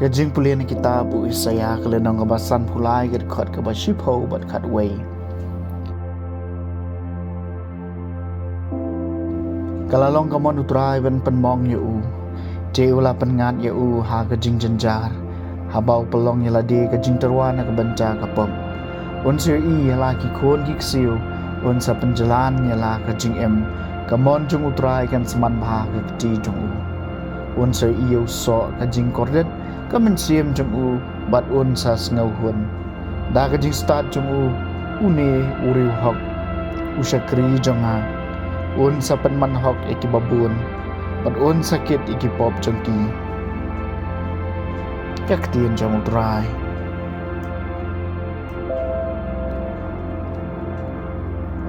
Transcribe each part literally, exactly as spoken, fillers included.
Ka jingpule na kitab u Isaïah ka lynnong kaba sanphew lai, ka dkhot kaba shiphew bad khatwei. Ka la long ka mon u Trai ban pynmong ïa u, te u la pynngat ïa u ha ka jingjynjar, haba u pynlong ïa lade ka jingtyrwa na ka bynta ka pop. Un sa ïohi ïa la ki khun ki ksiew, un sa pynjlan ïa la ka jingim. Ka mon jong u Trai kan sman bha ha ka kti jong u. Un sa ïohi ïa u soh ka jingkordit, ka mynsiem jong u, bad un sa sngewhun. Da ka jingstad jong u, une u riewhok, u shakri jong nga, un sa pynman hok ïa kiba bun, bad un sa kit ïa ki pop jong ki. Ka ktien jong u Trai.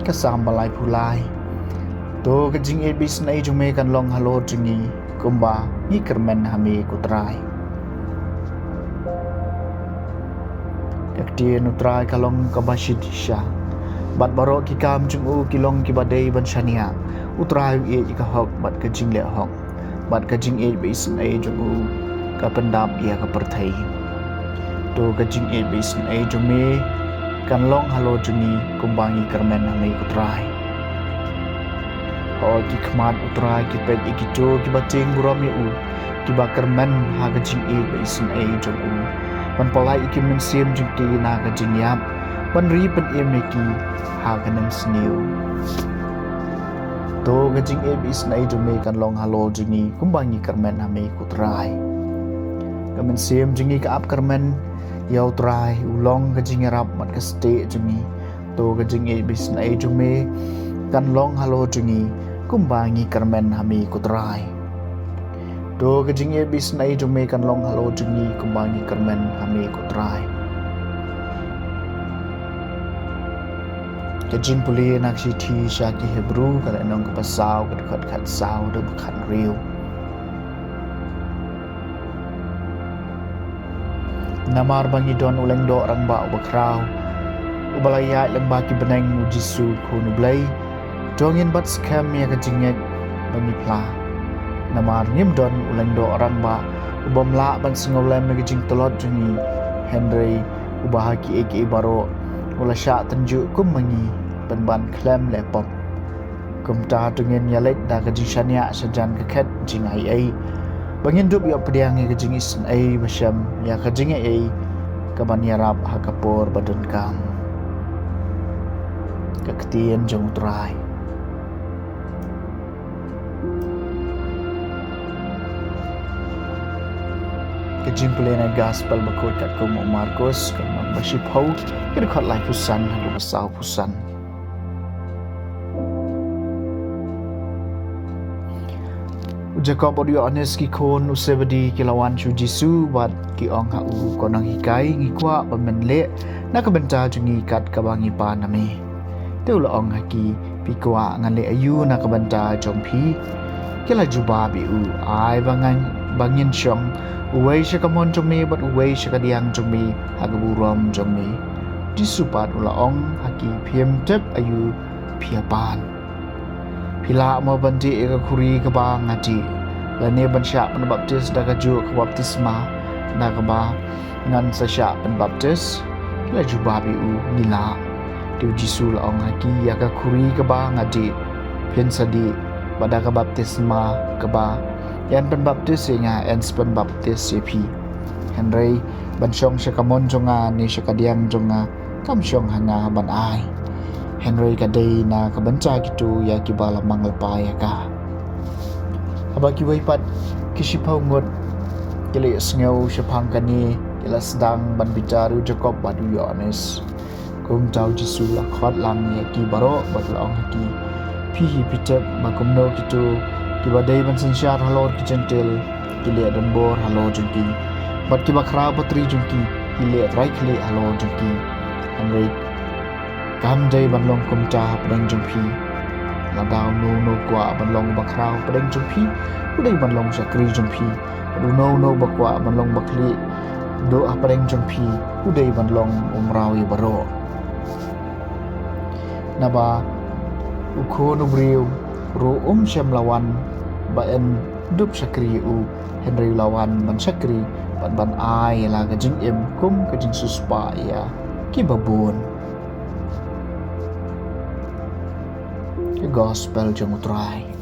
Ka Salm ba laiphew lai. To ka jingïeit ba isynei jong me kan long halor jong ngi, kumba ngi kyrmen ha me ko Trai. Ka ktien u Trai ka long kaba shisha, bad baroh ki kam jong u ki long kiba dei ban shaniah. U Trai u ïeit ïa ka hok bad ka jingleh hok, bad ka jingïeit ba isynei jong u ka pyndap ïa ka pyrthei. To ka jingïeit ba isynei jong me kan long halor jong ngi, kumba ngi kyrmen ha me ko Trai. Hooid, ki khmat u Trai ki peit ïa kito kiba tieng burom ïa u, kiba kyrmen ha ka jingïeit ba isynei jong u, ban pyllait ïa ki mynsiem jong ki na ka jingïap, ban ri pynim ïa ki ha ka nemsniew. To ka jingïeit ba isynei jong me kan long halor jong ngi, kumba ngi kyrmen ha me ko Trai. Ka mynsiem jong ngi ka ap kyrmen ïa u Trai, u long ka jingïarap bad ka stieh jong ngi. To ka jingïeit ba isynei jong me kan long halor jong ngi, kumba ngi kyrmen ha me ko Trai. To ka jingïeit ba isynei jong me kan long halor jong ngi, kumba ngi kyrmen ha me ko Trai. Ka jingpule na ka shithi sha ki Hebru, ka lynnong kaba saw, ka dkhot khatsaw haduh ba khathynriew. Namar ba ngi don u lyngdoh rangbah uba khraw, uba la ïaid lyngba ki bneng, u Jisu Khun u Blei, to ngin bat skhem ïa ka jingngeit ba ngi phla. Namar ngim don u lyngdoh rangbah u bym lah ban sngewlem ïa ka jingtlot jong ngi, hynrei uba ha kiei kiei baroh u la shah tynjuh kum ma ngi, pynban khlem leh pop. Kumta to ngin ïaleit da ka jingshaniah shajan ka khet jingaiei, ba ngin dup ïoh pdiang ïa ka jingisynei ba shem ïa ka jingaiei kaban ïarap ha ka por ba donkam. Ka ktien jong u Trai. Ka jingpule na ka Gospel bakhuid katkum u Markos, ka lynnong ba shiphew, ka dkhot laiphew san haduh ba sawphew san. U Jakob bad u Ïoannis, ki khun u Sebedi, ki la wan sha u Jisu bad ki ong ha u, Ko Nonghikai, ngi kwah ba men leh na ka bynta jong ngi kat kaba ngi pan na me. Te u la ong ha ki, Phi kwah ngan leh aïu na ka bynta jong phi? Ki la jubab ïa u, Ai ba ngan, ba ngin shong, uwei sha ka mon jong me bad uwei sha ka diang jong me ha ka burom jong me. Jisu pat u la ong ha ki, Phim tip aïu phi ïa pan. Phi lah mo ban dih ïa ka khuri kaba nga dih, lane ban shah pynbaptis da kajuh ka baptisma da kaba ngan sa shah pynbaptis? Ki la jubab ïa u, Ngi lah. Te u Jisu u la ong ha ki, Ïa ka khuri kaba nga dih phin sa dih, bad da ka baptisma kaba yn pynbaptis ïa nga yn sa pynbaptis ïa phi. Hynrei ban shong sha ka mon jong nga ne sha ka diang jong nga, kam shong ha nga ban ai, hynrei ka dei na ka bynta kito ïa kiba la mang lypa ïa ka. Haba kiwei pat ki shiphew ngut ki la ïohsngew shaphang kane, ki la sdang ban bitar ïa u Jakob bad u Ïoannis. Kumta u Jisu u la khot lang ïa ki baroh bad u la ong ha ki, Phi hi phi tip ba kumno kito kiba dei ban synshar halor ki Jentil ki leh donbor halor jong ki, bad kiba khraw patri jong ki ki leh trai khlieh halor jong ki. Hynrei kam dei ban long kumta hapdeng jong phi. Lada uno uno u kwah ban long uba khraw hapdeng jong phi, u dei ban long u shakri jong phi. Bad uno uno uba kwah ban long uba khlieh duh hapdeng jong phi, u dei ban long u mraw ïa baroh. Naba u Khun u briew ruh um shym la wan ba yn dup shakri ïa u, hynrei u la wan ban shakri bad ban ai ïa la ka jingim kum ka jingsiewspah ïa ki babun. Ka Gospel jong U Trai.